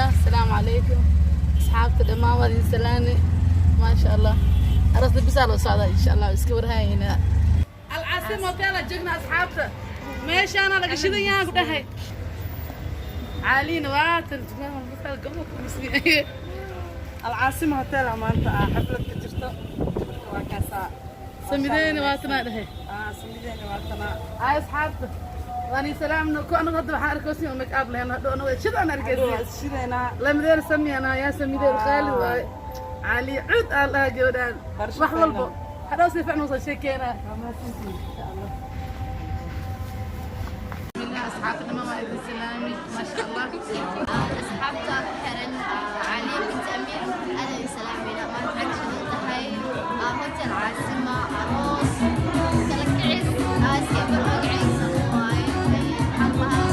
Bismillah, asalaamu calaykum asxaabta dhammaan, waa idin salaani. Maasha Allah, arasta bisaa loo socdaa, insha Allah iska warhaynaa. Alcaasim Hotel aa joogna asxaabta, meeshaana laga shidan yahan ku dhahay. Caaliina waa tan dukaan. Alcaasima Hotel maanta ah xaflad ka jirto. Waa kaasaa. Samideena waa tanaa dhahay. Samideena waa tanaa. Ay asxaabta, waan salaamna ku anagu. Hadda waxaan arkaysin oo make up lahayn hadho anagu shid aan waa arkaysin. Ishideynaa. Lamadeena samiyana yaa samideen qaali waaye. Cali cud aan lahaa gabadhaan. Barasho wax walbo fiican. Hadhow si fiican usoo sheekeynaa. Waa mahadsantihiin, insha Allah. Bismillah, asxaabta dhammaan waa idin salaami, maasha Allah. Asxaabta ku xiran Caliya binti Amiir, aad ay salaamayna. Maanta waxay ka shidan tahay Hotel Caasima, aroos kala kicis iska magaciisa waaye. Maxaan lahaa?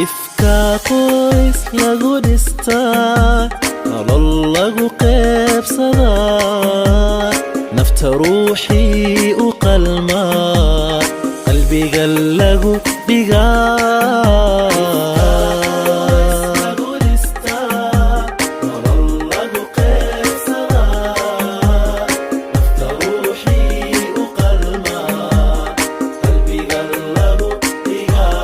Ifka qoys lagu dhistaa, nolol lagu qaybsadaa, nafta ruuxii u qalmaa, qalbiga lagu dhigaa. Lagu dhistaa, nolol lagu qaybsadaa, nafta ruuxii u qalmaa, qalbiga lagu dhigaa.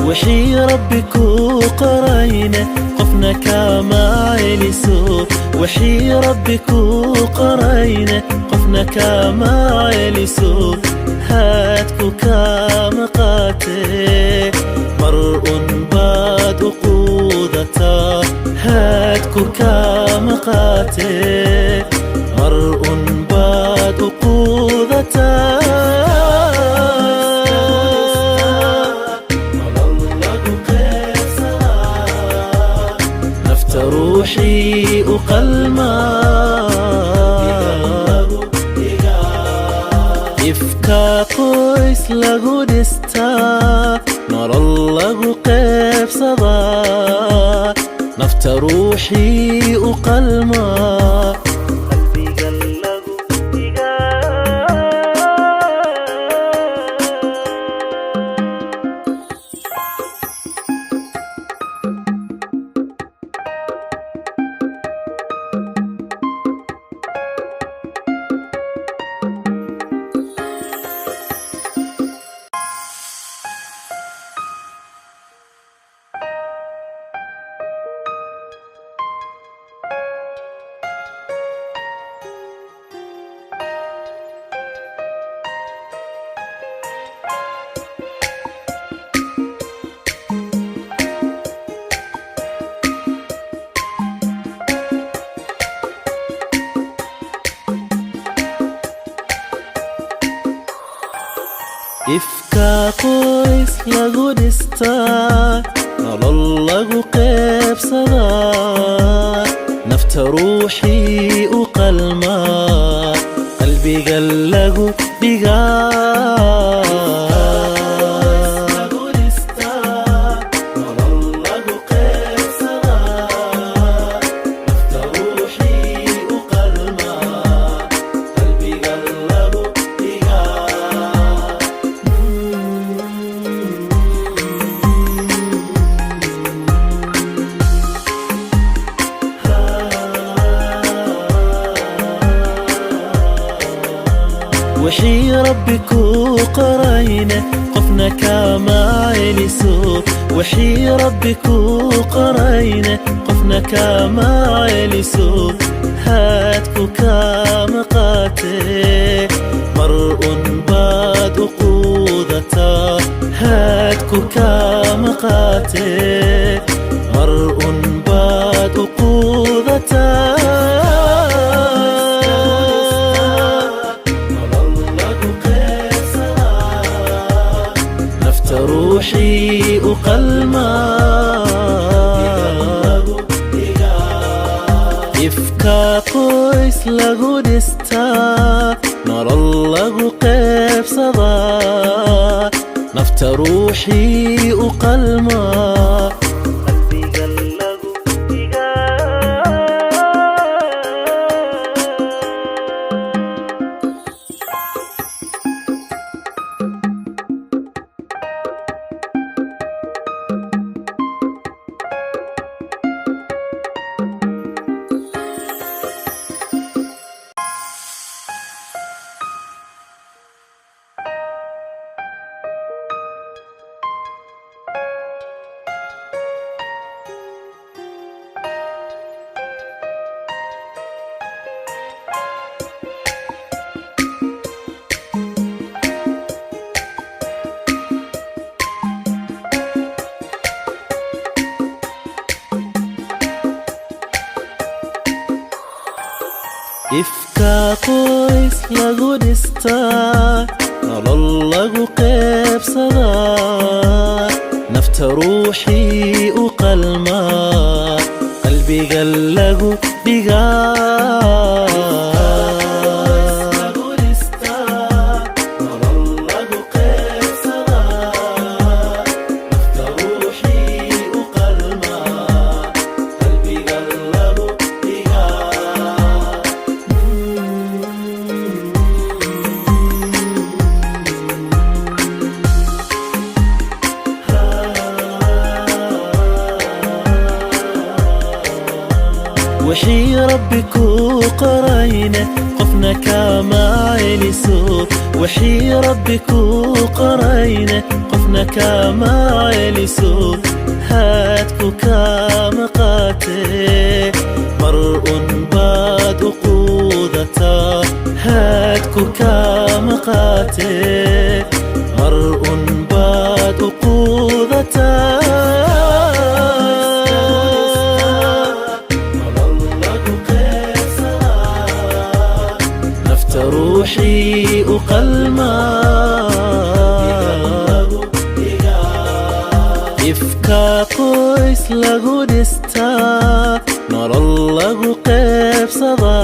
Wixii Rabbi kuu qorayne qofna kama celiso. Wixii Rabbi kuu qorayne qofna kama celiso. Haadku kama qaatee, mar un baad u quudataa. Haadku kama qaatee, mar un baad u quudataa. Nolol lagu qaybsadaa, nafta ruuxii u qalmaa. Ifka qoys lagu dhistaa, nolol lagu qaybsadaa, nafta ruuxii u qalmaa, qalbiga lagu dhigaa. Ifka qoys lagu dhistaa, nolol lagu qaybsadaa, nafta ruuxii u qalmaa, qalbiga lagu dhigaa. Lagu dhistaa, nolol lagu qaybsadaa, nafta ruuxii u qalmaa, qalbiga lagu dhigaa. Wixii Rabbi kuu qorayne qofna kama celiso. Wixii Rabbi kuu qorayne qofna kama celiso. Haadku kama qaatee, mar un baad u quudataa. Haadku kama kaama qaatee mar un baad u quudataa. Nolol lagu qeybsadaa, nafta ruuxii u qalmaa. Ifka qoys lagu dhistaa, nolol lagu qeybsadaa, nafta ruuxii u qalmaa, qalbiga lagu dhigaa. Ifka qoys lagu dhistaa, nolol lagu qeybsadaa, nafta ruuxii u qalmaa, qalbiga lagu dhigaa. Lagu dhistaa, nolol lagu qeybsadaa, nafta ruuxii u qalmaa, qalbiga lagu dhigaa. Wixii Rabbi kuu qorayne qofna kama celiso. Wixii Rabbi kuu qorayne qofna kama celiso. Haadku kama qaatee mar un baad u quudataa. Haadku kama qaatee mar un baad u quudataa. Nolol lagu qeybsadaa, nafta ruuxii u qalmaa. Ifka qoys lagu dhistaa, nolol lagu qeybsadaa,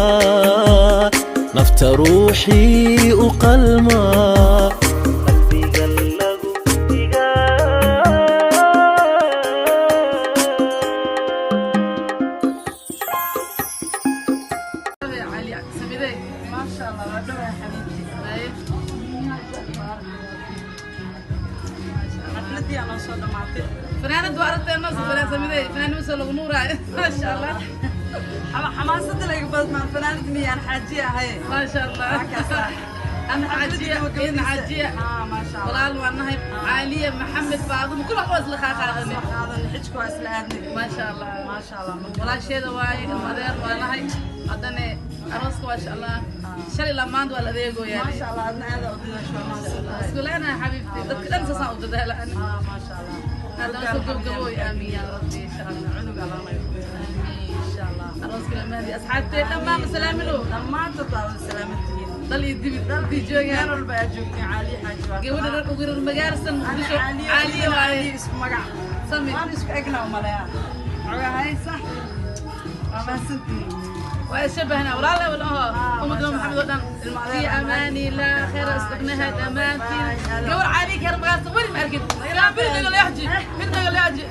nafta ruuxii u qalmaa, qalbiga lagu dhigaa. Cali samidee. Maasha Allah, waa dhowaa xabiibti. Haye. Xafladii aa noo soo dhamaatay. Fanaanad waa aragteen noo soo fanaan samidee, fanaanad soo lagu nuuraayo, maasha Allah. Xamaasada laga badmaan, fanaanad miyaan xaaji ahay? Maasha Allah. Ana xaajiya ina xaajiya. Ah, maasha Allah. Walaal waan nahay, Caaliya Maxamed Faaduma kula waa isla qaadanay. Qaadan xijku waa isla aadnay. Maasha Allah. Maasha Allah. Walaasheeda waaye, adeer waa nahay. Haddana arooska, maasha Allah, shalay ilaa maanta waa la adeegoyaa. Maasha Allah, adna aad u dadaasho, waa mahadsantahay. Isku leenahay xabiibti, dadka dhan saasaan u dadaala ani. Ah, maasha Allah. Haddana soo gabgabooy, aamiin yaa rabbi, insha Allah. Cunug Allah naga Aamiin. Insha Allah. Arooska lamaadi asxaabtee dhammaan masalaamilo. Dhammaantood waa wada salaamantihiin. Dal iyo dibid dalkii Meel joogaan. walba aad joogtiin, Caaliya Xaaji waa. Gabadha reer ugu reer magaarsan Ana Muqdisho. Caaliya. Caaliya waaye. Caaliya isku magac. Sami. Waan isku egnaa umaleyaa. Xogahay sax. Waa mahadsantihiin. Waa ishabahna walaalaha walaho ummadda maasha Maxamed oo dhan. Ilma في adeer. امان الله, خير استقناها dhammaantiin. Bye. Gabar caali ka magaarsan weli ma arkin ilaa biriga la yaxji biriga la yaxji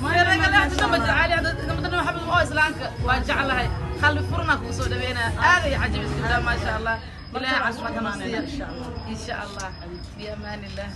biriga la yaxji damba caali ummadda Maxamed oo islaamka waa jeclahay, qalbi furna ku soo dhaweynaa, aad ay cajab iska, ma sha Allah. Ilaahay caafimaad ha noo siiyo. Insha Allah. In sha Allah, fi amaan illah.